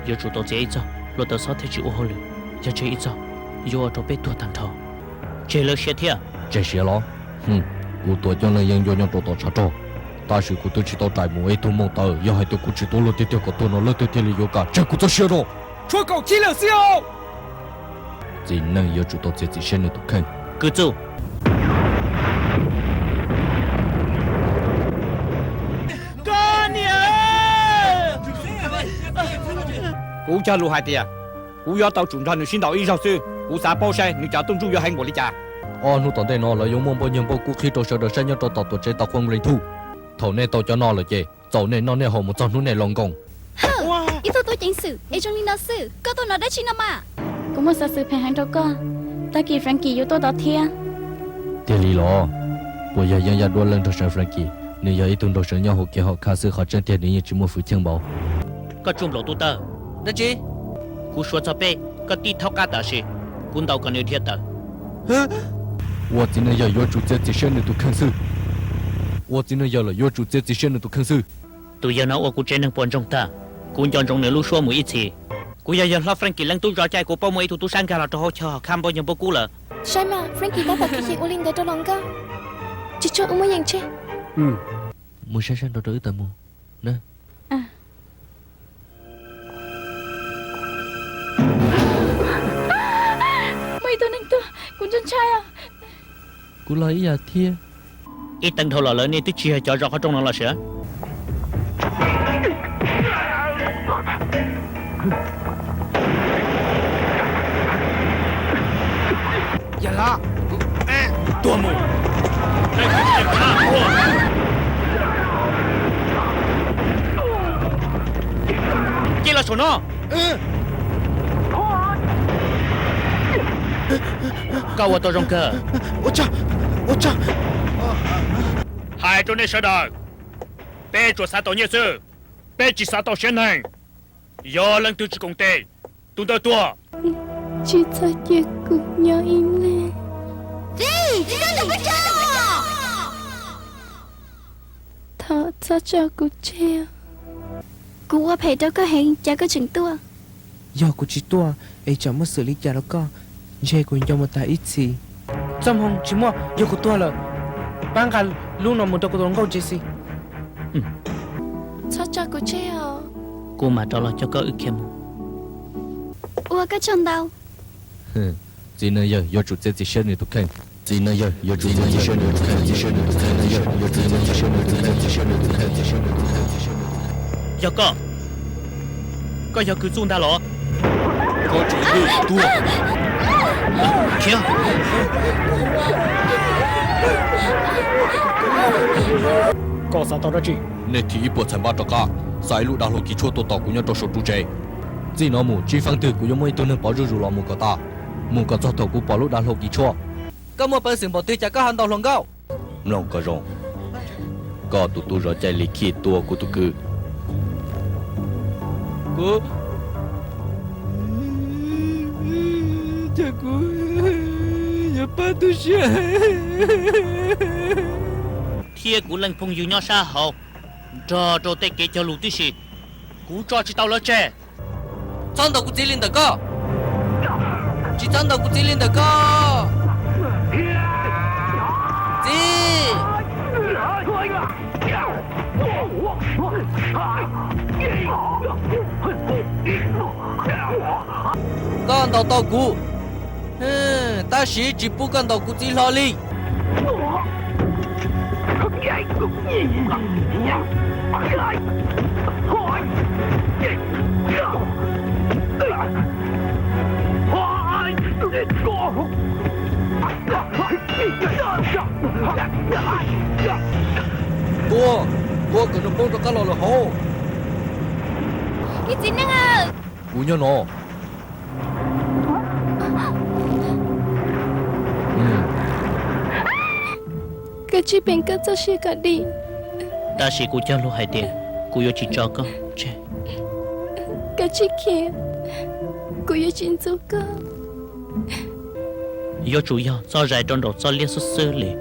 Yuav tsum tau txiav ib txoj, hluav taws xob thiaj tsis ua hauj lwm, yog tseg ib txoj, yuav ua rau peb tuag tag nrho. Tseg lawv siab thiab. Tseg siab los? Kuv tuam coj neeg yeej ncua nyob rau tom tshav rog, tab sis kuv twb tsis tau rais mus ib tug mooj taws. Yog hais tias kuv tsis tua luag tiag tiag kom tuag no lawv twb thiaj li yuav kam tseg kuv txoj sia no. Tshuav kaum tsib leeg xwb os. Txiv neej yuav tsum tau txiav txim siab nws tus kheej. Kwv txuj, kuv cog lus hais tias kuv yuav tau tsum nrog nws sib ntaus ib zaug xwb. Kuv xav paub saib nws cov tub ntsuj yuav heev npaum li cas. Ob hnub tom ntej no lawv yuav muaj npauj nyuag npauj kub qhib rau sawv daws saib nyob rau tom tuam tsev tau Juan Leej Thuj. Thaum nej tau cov no lawm ces txaus nej noj nej haus mus txog hnub nej los nkoos. Ib tug tub ceev xwm es zoo li no xwb, koj tuaj no dab tsi no mas? Kuv muaj xov xwm phem heev rau koj, tag kis Frankie yuav tuaj tod thiab. Tiag li los? Puas yog yeeb yaj duab leej nraug seev Frankie? Nws yog ib tug nraug seev nyob hauv kev hom khaj xwb, qhov tseeb tiag nws yeej tsis muaj hwj chim npaum. Koj tsuj nplaum tus taw. Dab tsi? Kuv suav txog peb, koj tib thaub qab tam sim, kuv ntaus kom nws dhia tawm. Ua txiv neej yawg yuav tsum txiav txim siab nws tus kheej xwb. Ua txiv neej yawg lawm yuav tsum txiav txim siab nws tus kheej xwb. Tus yawg no ua kuv tsev neeg puas ntsoog tag, kuv nco ntsoov nws lub suab mus ib txhis. Kuv yog yawg hlob Frankie leej tub zov caij, kuv paub muaj ib tug tub sab nkag los rau hauv chaw hom khaj npauj nyuag npauj kub lawm. Saib mas, Frankie tab tom khib khib ua li ntawd rau hluas nkauj. Tsis tsuag ua muaj yeej tseg. Mus saib saib nrov rau wb tawm mus na. Muaj ib tug neeg tuag, kuv ntshai ntshai os. Kuv los ib yam thiab. Ib teev dhau los lawm nej twb tsis yog cov zov qhov rooj no los sis? Yawg hlob, tuag mus. Cia los saum no. Koj ua tau zoo kawg. Hais rau nej sawv daws, peb tsuas xav tau nyiaj xwb, peb tsis xav tau siab neeg. Yog leej twg tsis koom tes, tus ntawd tuag. Tsis txhob cia kuv nyob ib leeg. Thov txhob tso kuv tseg. Kuv ua phem rau koj heev, cas koj tseem tuaj? Yog kuv tsis tuaj es tsam muaj xwm li cas rau koj, ntshe kuv nco mus tas ib txhis. Txoj hmoo tsis muaj, yog kuv tuag lawm, pab nqa lub no mus rau kuv tus hluas nkauj Jesse. Txhob tso kuv tseg os. Kuv mam rov los coj koj wb khiav mus. Ua koj tsaug ntau. Txiv neej yawg yuav tsum txiav txim siab nws tus kheej. Txiv neej yawg yuav tsum txiav txim siab nws tus kheej. Txiv neej yawg yuav tsum txiav txim siab nws tus kheej. Txiv neej yawg yuav tsum txiav txim siab nws tus kheej. Txiv neej yawg yuav tsum txiav txim siab nws tus kheej. Yog koj, koj yog kwv txuj ntag los? Koj tsis yog tuag. Khiav. Koj xav tau dab tsi? Nej thim ib puas txhais npab rov qab, xa ib lub dav hlau kis tshuab tuaj tos kuv nyob rau saum ru tsev. Txij no mus tsis feeb twg kuv yuav muab ib tug neeg pov zuj zus los mus kom tas, mus kom txog thaum kuv pom lub dav hlau kis tshuab. Koj muaj peev xwm npaum twg cas koj ho ntaus hluas nkauj? Mloog kom zoo, koj tus tub zov caij Li Khij tua kuv tus kwv. Kuv, cas kuv yuav pab tu siab thiab kuv leej phooj ywg nyob sab hauv nrog rau tej kev cog lus tib si, kuv tso tsis tau lawv tseg. Txhob ntaus kuv txiv li ntawm koj. Tsis txhob ntaus kuv txiv li ntawm koj. Txiv, koj ntaus tau kuv, tab sis tsis pub koj ntaus kuv txiv hlo li. Tua, tua kom nws poob rov qab los lawm hauv. Ib txiv neej aw. Kuv nyob no. Kav tsij peem koj txoj sia kom dim. Tab sis kuv cog lus hais tias kuv yuav tsis tso koj tseg. Kav tsij khiav, kuv yuav tsis ntxub koj. Yuav tsum yog txoj zais rau nraum txoj liab xwb xwb li.